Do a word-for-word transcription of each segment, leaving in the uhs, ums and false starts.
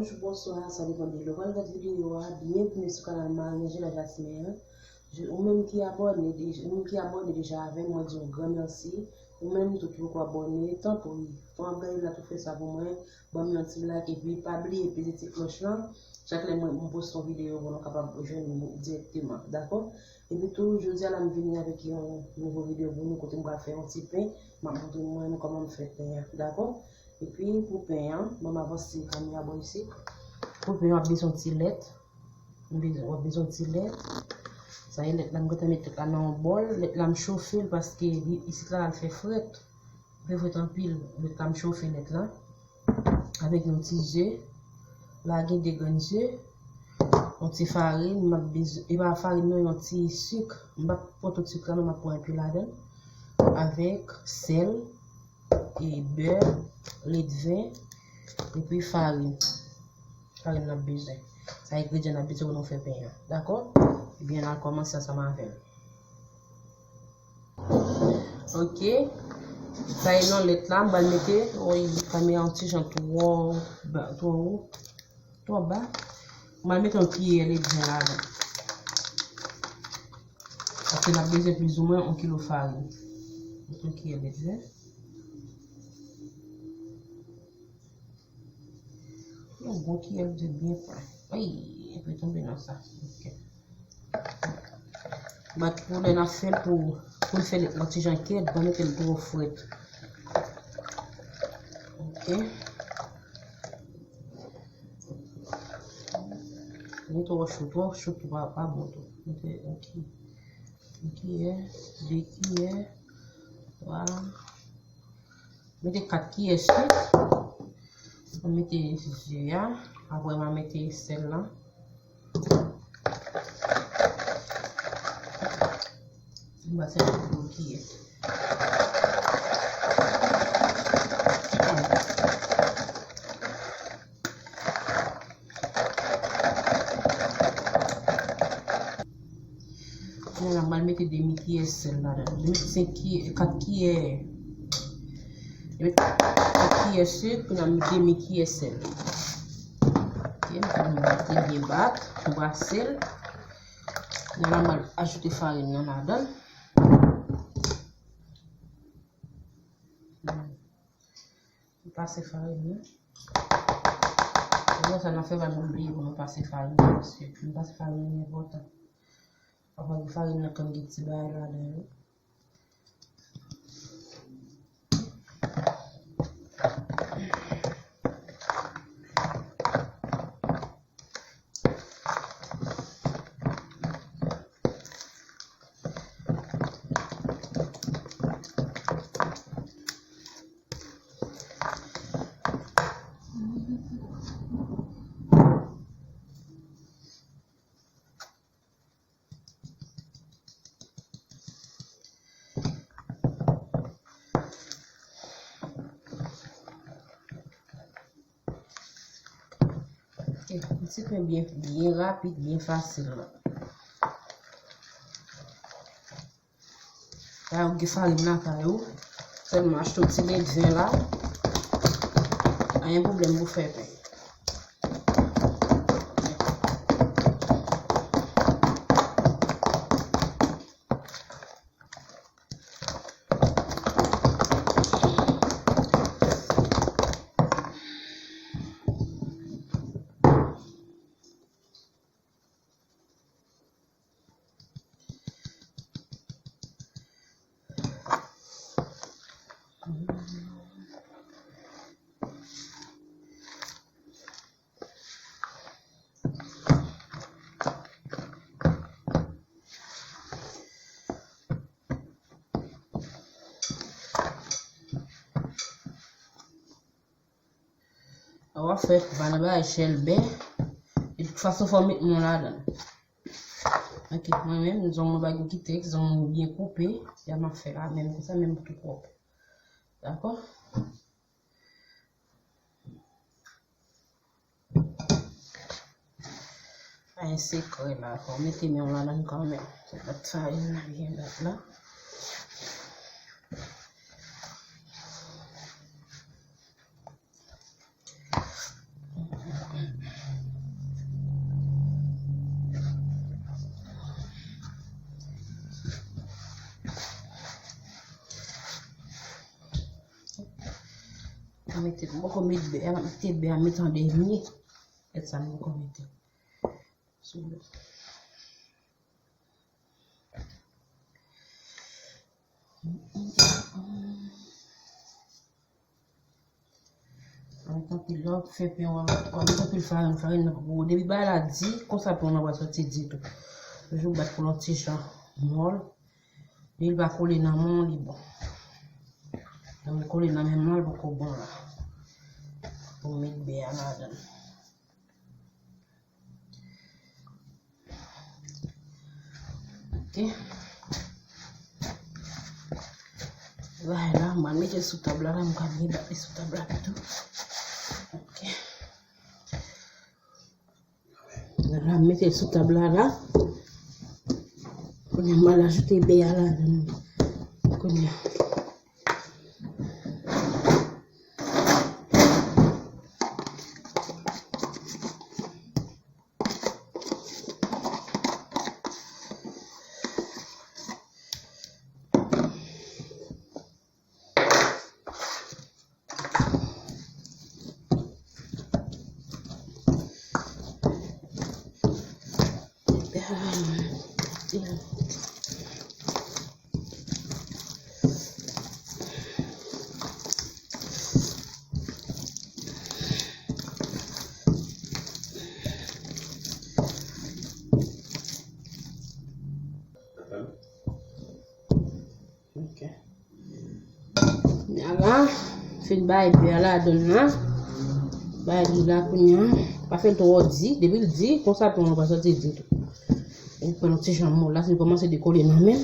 Bonjou, bonswa, sa depann de lè w pral gade videyo a. Byenvini sou kanal Marie Angela Jasmin an. Je- Ou menm ki abòne deja, ou menm ki abòne deja avè m, mwen di w gran mèsi. Ou menm tou ki poko abòne, tanpri, fò w ap gade la tou, fè sa pou mwen. Ban m yon ti like epi pa bliye peze ti klòch lan. Chak lè mwen m poste yon videyo, pou nou kapab jwenn li dirèkteman, dakò? Epi tou, jodi a la m vini avèk yon nouvo videyo pou nou, kote m pral fè yon ti pen. M ap montre mwen kòman m fè pen an, dakò? Epi pou pen an, ban m avanse kamera bò isit. Pou pen an, w ap bezwen ti lèt. M bezwen, w ap bezwen ti lèt. Sa e lèt la, m gentan met lèt la nan yon bòl. Lèt la, m chofe l paske li- isit la, l fè frèt. Li fè frèt anpil. Lèt la, m chofe lèt la. Avèk yon ti ze. Lage de grenn ze. Yon ti farin, m ap bezwen, e pa farin non, yon ti sik. M p ap pran tout sik la non, m ap pran enpe ladan l. Avèk sèl, e bè, ledven, epi farin. Farin n ap bezwen. Sa engredyan n ap bezwen pou nou fè pen an. Dakò? Ebyen, n al kòmanse ansanm avè m. Ok. Sa e nan lèt la, m pral mete, woy, kamera yon ti jan twò ba, twò wo, twò ba. M pral mete yon kiyè ledven ladan. Paske n ap bezwen plizoumwen yon kilo farin. Mete yon kiyè ledven. Yon gwo kiyè ledven byen plen. Ay, epi tonbe nan sa. Ok. Bat pou lè n ap fè l pou, pou l fè l yon ti jan kèd, pa mete l twò frèt. Ok. Li twò cho, twò cho tou pa, pa bon tou. Mete yon ki- yon kiyè, de kiyè, twa. Mete kat kiyè sik. Mete ze a. Apre, m a mete sèl la. M pase yon gwo kiyè. Kounye a la, m pral mete demi kiyè sèl ladan. Li met senk kiyè, kat kiyè. Li met kat kiyè sik, kounye a m met demi kiyè sèl. Ok, m pral byen bat, m brase l. Kounye a la, m pral ajoute farin nan ladan. M pase farin nan. Lè sa n ap fè, pa bliye pou nou pase farin nan, paske pou nou pase farin nan enpòtan. Pafwa, farin nan konn gen ti bagay ladan yo. Ok, yon ti pen byen, byen rapid, byen fasil la. Kay ou gen farin lakay ou, sèlman achte yon ti ledven la, anyen pwoblèm pou fè pen. Ou a fè, pa nan bagay chèlbè. E tout fason, fò w met non ladan l. Ok, mwen menm, zong mwen pa gen kitex, zong mwen byen koupe. Ya m ap fè la, menm konsa, menm tou pwòp. Dakò? Pa gen sekrè la, fò w mete men w ladan l kanmenm. Fò bat farin nan byen bat la. Mete, m poko met bè a, m ap mete bè a, met an dènye. Gad sa m poko mete. Sou bè. Ann tanpri, lè w ap fè pen w, ann tanpri farin, farin nan poko gwo. Depi bagay la di, konsa pen w nan pral soti di tou. Toujou bat pou l yon ti jan mòl. Depi l pa kole nan men w, li bon. Lè l kole nan men m lan, l poko bon la. Pou met bè a ladan l. Ok. Bagay la, m pral mete l sou tab la, la, m ka byen bat li sou tab la tou. Ok. La, m mete l sou tab la, la. Kounye a, m al ajoute bè a ladan l. Kounye a. Ok. Kounye a la, fin bay bè a ladan l la. Bay li la kounye a. Pa fè l twò di. Depi l di, konsa pen w pa soti di tou. Ou pran yon ti jan mòl la, si l kòmanse dekole nan men m.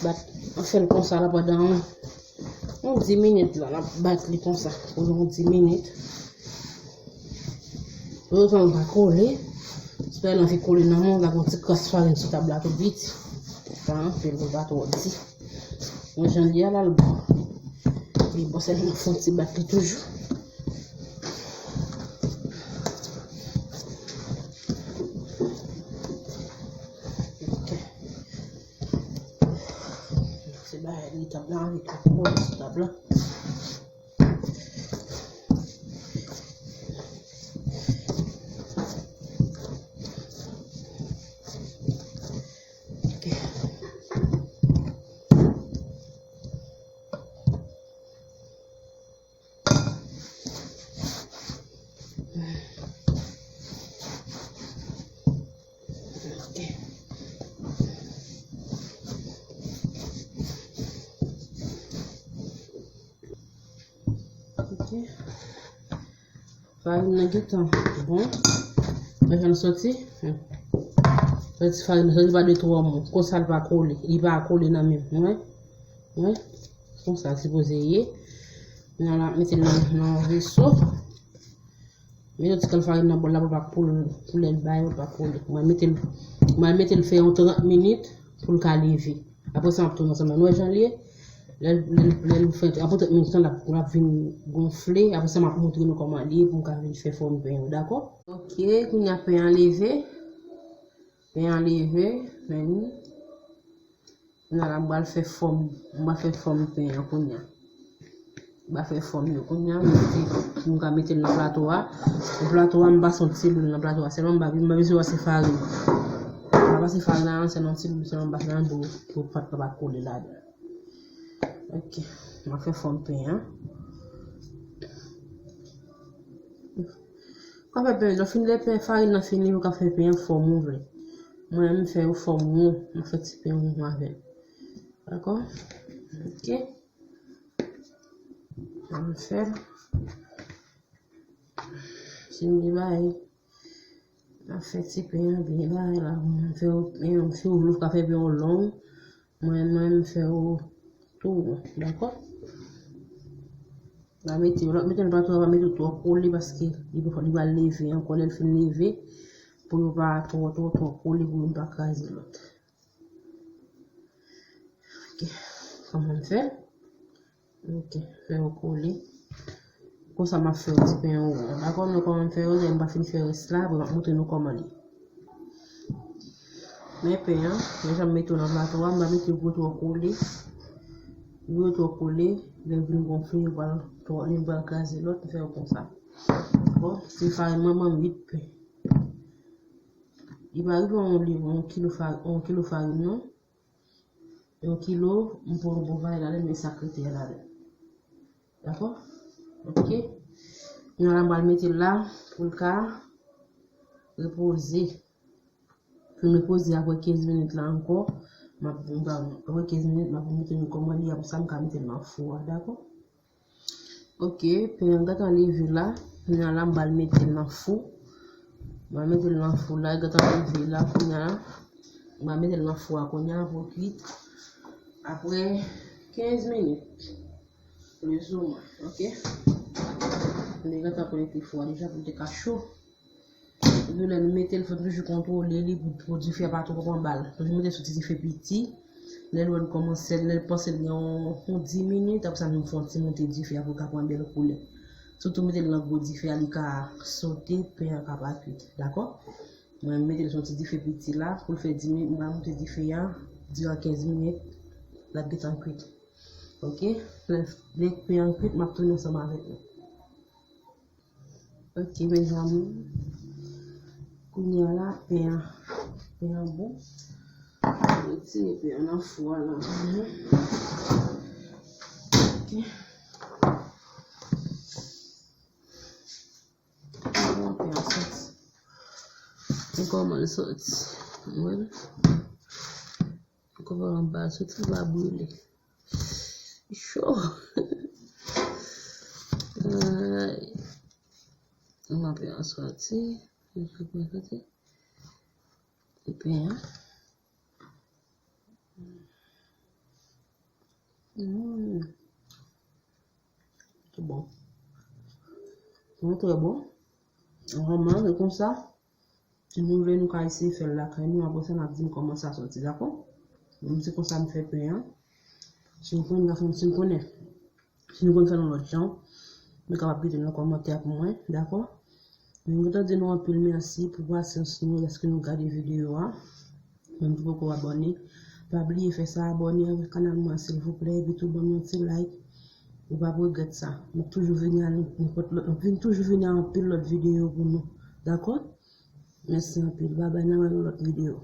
Bat, ann fè l konsa la pandan yon Yon dis minit la, n ap bat li konsa pou yon dis minit. Pou yo pa kole. Si w anvi kole nan men w, la gon ti kras farin sou tab la tou piti. Pa anpil pou l pa twò di. Mwen jan l ye a la, l bon. Li bon, sèlman fè yon ti bat li toujou. Ok. Se bagay li tab la, li tou kole sou tab la. Ok. Ok. Ok. Farin nan gentan bon. Mwen jan l soti. Hmm. Soti farin nan soti pa de twò mou. Konsa l pa kole. Li pa kole nan men m. Wi. Wi. Konsa l sipoze ye. Kounye a la mete l nan, nan yon veso. Mete yon ti kal farin nan bòl la pou l pa, pou l, pou lè l bay, pou l pa kole. Mwen mete l, mwen mete l fè yon trant minit pou l ka leve. Apre sa, m ap tounen ansanm. Nou wè jan l ye? Lè l, lè l, lè l fè, apre trant minit lan, l ap, l ap vin gonfle. Apre sa, m ap montre nou kòman l ye pou m ka vin fè fòm pen yo, dakò? Ok, kounye a pen an leve. Pen an leve, men. Kounye a la, m pral fè fòm, m pral fè fòm pen an kounye a. M pral fè fòm yo kounye a, mete, m ka mete l nan plato a. Nan plato a, m pase yon ti lwil nan plato a. Sèlman m pa, m pa bezwen pase farin. M pa pase farin la, sèlman yon ti lwil, sèlman m pase nan dlo pou pâte la pa kole ladan. Ok, m ap fè fòm pen an. Ou ka fè pen, lè w fin lè pen, farin nan fini, ou ka fè pen an fòm ou vle. Mwen, m fè yo fòm won, m fè ti pen won avè l. Dakò? Ok. An fè l. Si m gen bagay, m ap fè ti pen an byen bagay la. M fè yo pen an, si w vle, ou ka fè pen an long. Mwen, mwen, m fè yo tou won, dakò? La mete yo, lòt mete nan plato a, pa mete yo twò kole paske li, li pral leve ankò, lè l fin leve, pou yo pa twò, twò, twò kole, pou youn pa kraze lòt. Ok, kòman m fè? Ok, fè yo kole. Konsa m ap fè yon ti pen yo won. Dakò, nou kòman m fè yo, lè m pa fin fè rès la, apre m ap montre nou kòman li ye. Men pen an, men jan m mete yo nan plato a, m pa mete yo pou yo twò kole. Yo twò kole, lè yo vin gonfle, yo pral twò, youn pral kraze lòt, m fè yo konsa. Bon, se farin mwen, mwen uit pen. Li pa rive yon liv, yon kilo farin, yon kilo farin, non. Yon kilo, m pran yon bon farin ladan, men sa k rete a ladan. Dakò? Ok. Kounye a la, m pral mete l la pou l ka repoze. Pou m repoze apre kenz minit la ankò, m ap, m ap, apre kenz minit, m ap montre nou kòman li, apre sa, m ka mete l nan fou a, dakò? Ok, pen an gentan leve la. Kounye a la, m pral mete l nan fou. M pral mete l nan fou la, li gentan leve la. Kounye a la, m pral mete l nan fou a kounye a pou l kwit. Apre kenz minit, plizoumwen, ok? Li gentan konekte fou a deja pou l te ka cho. Epi lè nou mete l, fò n toujou kontwole li pou, pou dife a pa twò pran bal. Toujou mete l sou ti dife piti. Lè l wè l kòmanse, lè l panse l gen yon, yon dis minit, apre sa nou fè yon ti monte dife a pou l ka pran bèl koulè. Sitou mete l nan gwo dife a, li ka sote, pen an ka pa kwit. Dakò? Mwen mete l sou ti dife piti la, pou l fè dis minit, m pral monte dife a, diran kenz minit, l ap gentan kwit. Ok? Lè, lè pen an kwit, m ap tounen ansanm avèk nou. Ok, mezanmi. Kounye a la, pen an, pen an bon. Retire pen an nan fou a la. Ok. Bon, pen an soti. Ou kòman l soti? Ou wè l? Ou kòman anba l soti, l pa brile. Cho. Ay. Mwen pen an soti. Mwen pen an soti. Epi, hein? Mm. Trè bon. Trè, trè bon. Vrèman, se konsa. Si nou vle, nou ka eseye fè l lakay nou, apre sa, n ap di m kòman sa soti, dakò? Mwen, se konsa m fè pen an. Si nou konnen, si nou konnen, si nou konn fè l yon lòt jan, nou kapab kite l nan kòmantè pou mwen, dakò? Mwen kontan di nou anpil mèsi pou pasyans nou, lèske nou gade videyo a. Menm ki poko abòne, pa bliye fè sa, abòne avèk kanal mwen, silvouplè, epi tou ban m yon ti like. Ou p ap regrèt sa. M ap toujou vini a nenpòt lòt, m ap vin toujou vini a anpil lòt videyo pou nou. Dakò? Mèsi anpil. Babay, nan yon lòt videyo.